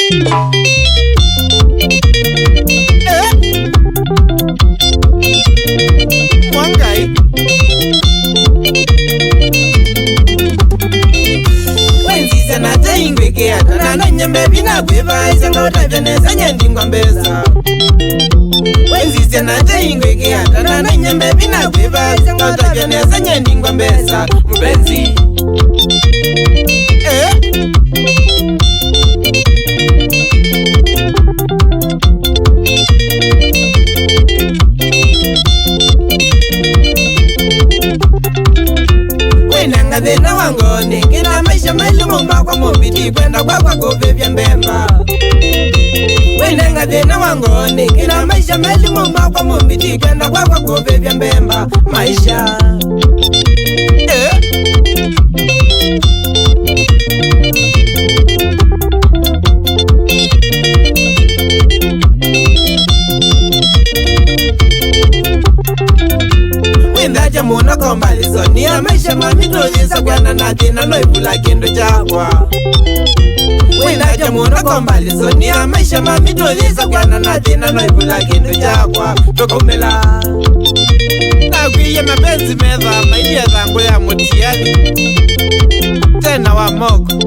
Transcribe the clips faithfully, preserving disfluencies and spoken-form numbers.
Eh? Mwangai. Wenzisya na tei ngwĩkĩa ata na nanyembe vina kwĩvaĩsya ngaũtavya nesa nyendi ngwa mbesa. Wenzisya na tei ngwĩkĩa ata na nanyembe vina kwĩvaĩsya ngaũtavya nesa nyendi ngwa mbesa. Mpenzi. Eh? Wĩnenga thĩna wa ngoo nĩkĩ na maisha mailĩ mauma kwa mũmbi ti kwenda kwakwa kũvĩvya mbemba. Wĩnenga thĩna wa ngoo nĩkĩ na maisha mailĩ mauma kwa mũmbi ti kwenda kwakwa kũvĩvya mbemba. Maisha. Eh? Wĩnthakya mũno kombalisoni ya maisha mami tũyĩsa kwĩana na thĩna no ivula kĩndũ kyakwa. Wĩnthakya mũno kombalisoni ya maisha mami tũyĩsa kwĩana na thĩna no ivula kĩndũ kyakwa. Tũkaumĩla. Nakwĩie mapenzi methaa mailyetha ngũ ya mũtiani. Tena wa moko.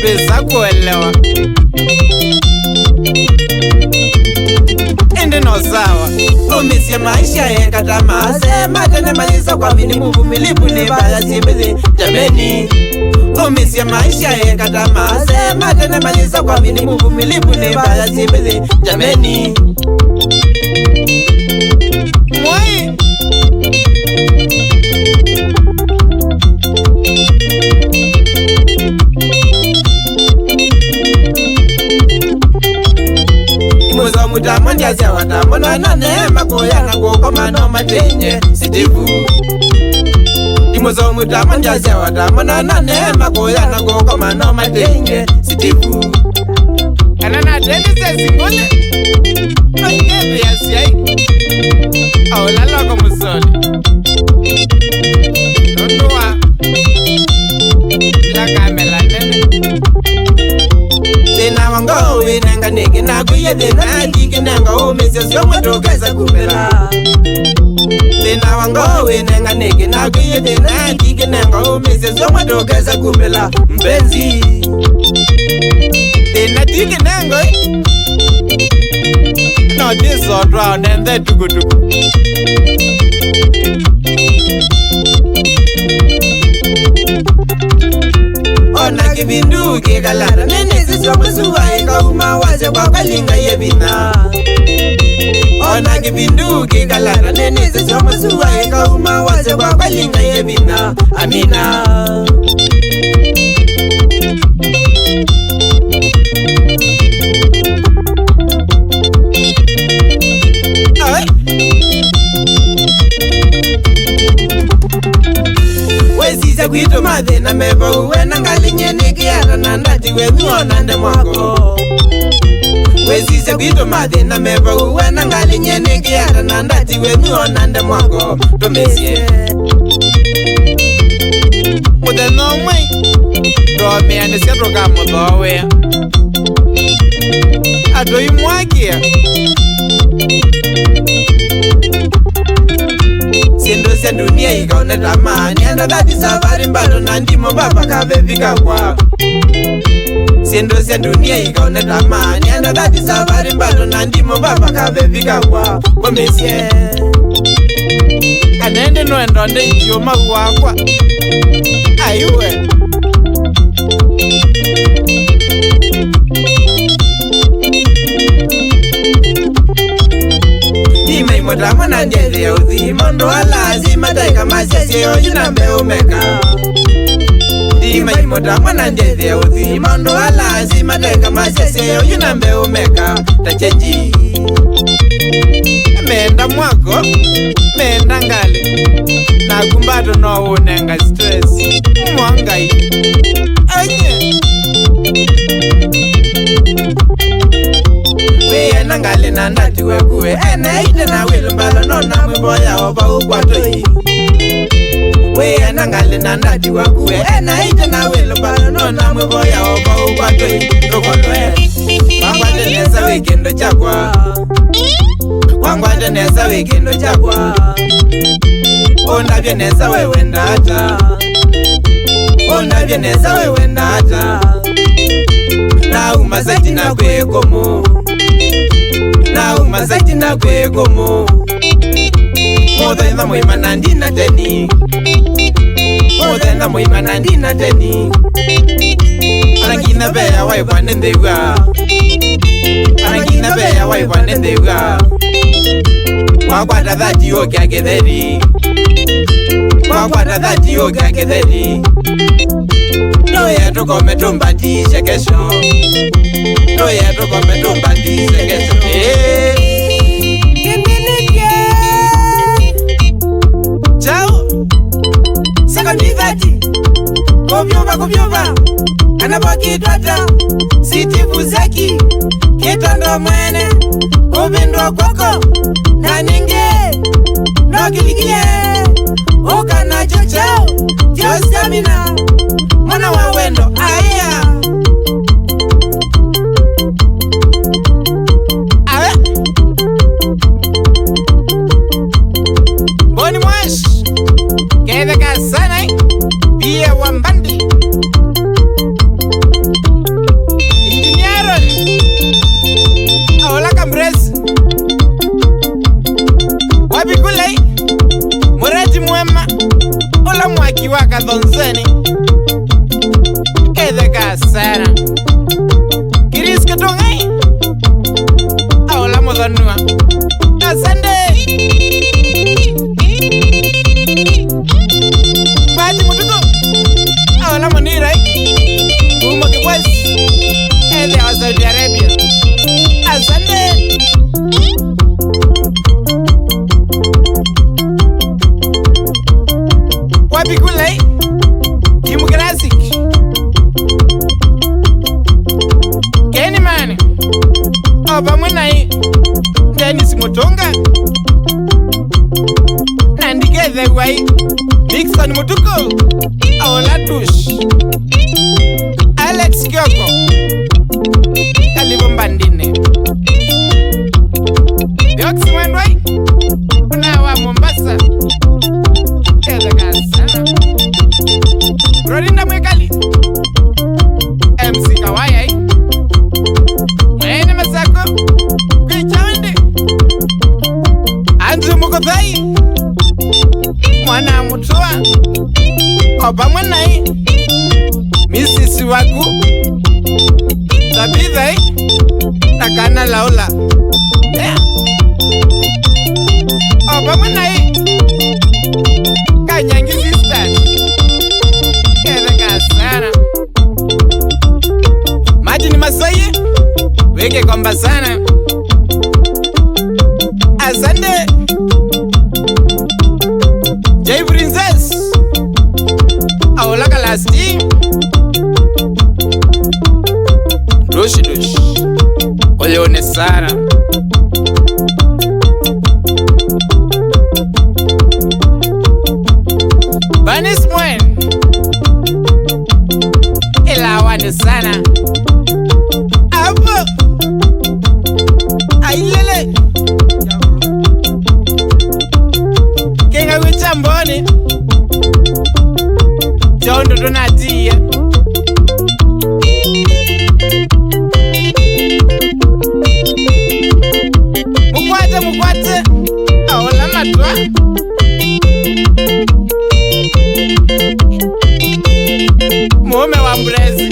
Visa kuelewa. Ĩndĩ no sawa. Umisye maisha yekata maase matene malisa kwa mini mvumilivu ni baya simbithi. Jameni. Umisye maisha yekata maase matene malisa kwa mini mvumilivu ni baya simbithi. Jameni. Mwai. Imwe za mũtama ndyasya watama na nane makoya na kũkoma no matenye. Sitivu. Imwe za mũtama ndyasya watama na nane makoya na kũkoma no matenye. Sitivu. Kana na tene se singole. Ngethi ya siai. Aola loko musoli. Nũndũ wa ila kamela nene. Thĩna wa ngoo wĩnenga nĩkĩ nakwĩie thĩna ndingĩnenga ũmĩsyo syo mwĩtũkesa kumĩla. Thĩna wa ngoo wĩnenga nĩkĩ nakwĩie thĩna ndingĩnenga ũmĩsyo syo mwĩtũkesa kumĩla. Mpenzi. Thĩna ti kĩnengo, ĩ. No ndĩsotwa onenthe tukutuku. Ona kĩvindu kĩkalata, nĩnĩsisyo mũsua ĩkauma wasya kwa kalinga ye vinya. Ona kĩvindu kĩkalata, nĩnĩsisyo mũsua ĩkauma wasya kwa kalinga ye vinya. Amina. Ai. Wĩsisya kwitũ mathĩna me vau, we na ngalĩ nyie nĩkĩata na ndati wenyu ona nde mwako. Wĩsisya kwitũ mathĩna me vau, we na ngalĩ nyie nĩkĩata na ndati wenyu ona nde mwako. Tũmĩsye. Mũthenya ũmwe, tũomĩanĩsya tũkamũthooea. Atũimwakĩa. Syĩndũ sya ndunia ikaone tamaa, nĩenda thati savari mbalo na ndimo vava kavevika kwa. Syĩndũ sya ndunia ikaone tamaa, nĩenda thati savari mbalo na ndimo vava kavevika kwa. Ũmĩsye. Kana ĩndĩ nũenda ũndeithye ũmau wakwa? Aiwe. Ndimai mũtamo na ndethĩa ũthi, maũndũ ala asyai mataĩka masya syeo yu na mbeũ meka. Ndimai mũtamo na ndethĩa ũthi, maũndũ ala asyai mataĩka masya syeo yu na mbeũ meka. Ta chenji. Meenda mwako, meenda ngalĩ. Naku mbato no ũnenga stress. Mwangai. Anye. Wĩena ngalĩ na ndati waku we. Ene ite na wĩlũ mbalo no na mwĩvoya o vau kwa tũi. Wĩena ngalĩ na ndati waku we. Ene ite na wĩlũ mbalo no na mwĩvoya o vau kwa tũi. Tũkolwe. Wĩ kĩndũ kyakwa. Wangwata nesa wĩ kĩndũ kyakwa. Ũndavye nesa we wenda ata? Ũndavye nesa we wenda ata? Nauma saiti na kwĩ kũmũ. Nauma saiti na kwĩ kũmũ. Mũthenya mũima na ndina teni. Mũthenya mũima na ndina teni. Ana nginya vea waĩvwa nĩ nthĩw'a. Ana nginya vea waĩvwa nĩ nthĩw'a. Wakwata thati ũkĩa kĩtheri. Wakwata thati ũkĩa kĩtheri. Ndoya tũkome tũmbatishe kesho. Ndoya tũkome tũmbatishe kesho. Eh. Kĩmbĩlĩtye. Chao. Second thirty. Kũvyũva, kũvyũva. Kana vokitwata. Sitivu zaki. Kĩtondo mwene. Kũvĩndwa kwoko. Na ningĩ. No kĩlikie. Ũka nacho chao. Kyo stamina. Mwana wa wendo. Aya. Awe. Boni Mwash. Ketheka sana, eh? Pia wa Mbandi. Engineer Aaron. Aola Kamresi. Wapi kule? Mureti mwema. Ola mwaki wa Kathonzeni. Ketheka sana. Chris Kitongai. Aola Muthanua. Asante. Pati Mutuku. Aola Munirai. Kuma Kikwasi. Ethĩa wa Saudi Arabia. Asante. Wapi kule? Timu Classic. Kenny Man. O vamwe naĩ Dennis Mutunga. Na ndikethewai Dickson Mutuku. Aola Tush. Alex Kioko. Kalivo Mbandine. Yox Mwendwai. Kuna wa Mombasa. Ketheka sana. Rolinda Mwikali. M C Kawaya, eh? Mwene Masako. Kwichawende. Andrew Mukothai. Mwana Mutua. O vamwe naĩ. Misisi waku. Tabitha, eh? Na kana Laula. Yeah. O vamwe naĩ Kanyangi Sisters. Ketheka sana. Martin Masai, weke komba sana. Asante. J Princess. Aola Kalasti. Doshi doshi. Oyo ne Sara. Banis mwen. Ĩla wani sana. Apo. Ailele. Kĩng'aw'ĩ kya Mboni. Kya ũndũ tũnatiie. Mũkwate, mũkwate. Aola matwa. Mũũme wa Mburesi.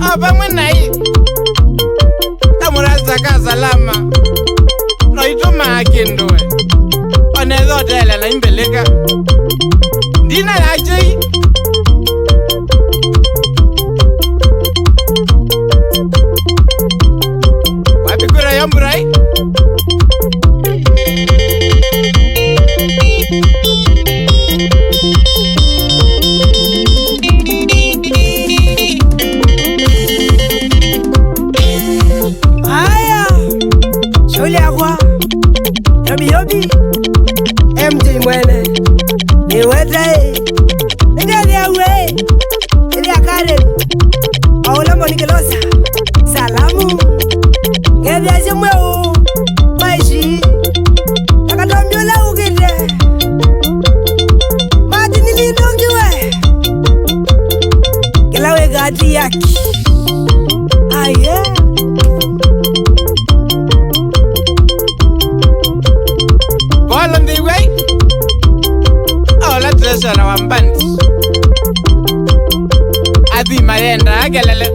O vamwe naĩ kamũrasta ka Salama. No itũmaa kĩndũ we. Onetha ũteele na imbĩlĩka. Ndina ya kĩi. Wapi kura ya Mburai? Aya, shauli yakwa, yobi yobi, M J mwene, nĩwete, nĩngethĩa Nikilosa salamu. Ngetheasya mweũ maishi. Akatombi ũla ũkĩte. Martin Lindongiwe. Kĩla wĩ kati yaki. Aye. Paul Ndhiwei. Ola treasurer wa mbandi. Athi mayenda akelele.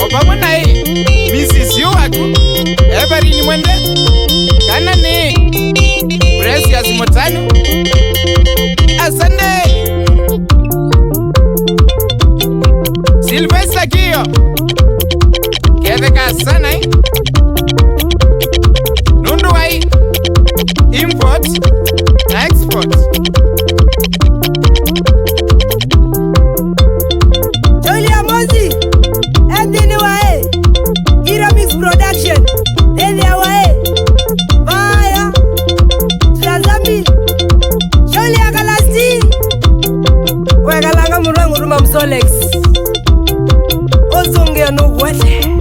O vamwe naĩ, Missus Yu waku, Evelyn Mwende, kana nĩ Precious Mũtanu, asante. Sylvester Kio, ketheka sana, eh? Nũndũ wa i-, import na export. Julia Mosi, e nthĩnĩ wa ĩ, Iramix Production, nthĩnĩ wa ĩ, vaya, Shazambi, Julia Kalasti, wekalanga mũndũ angũtuma Msolex, ũsũngĩo nũkwete.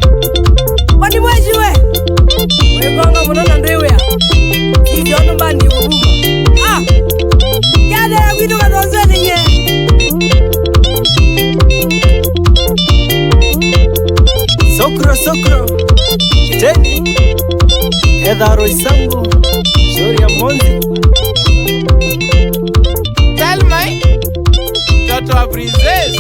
Kwani mweshiwe? Wĩkonga mũno na ndwĩ wĩa. Sisyo nũmbani kũvuma. Ah! Kyathea kwitũ kathonzwenĩ nye. Sokro, sokro. Kiteni. Etharo isangu. Shauri ya monzi. Tell my daughter princess.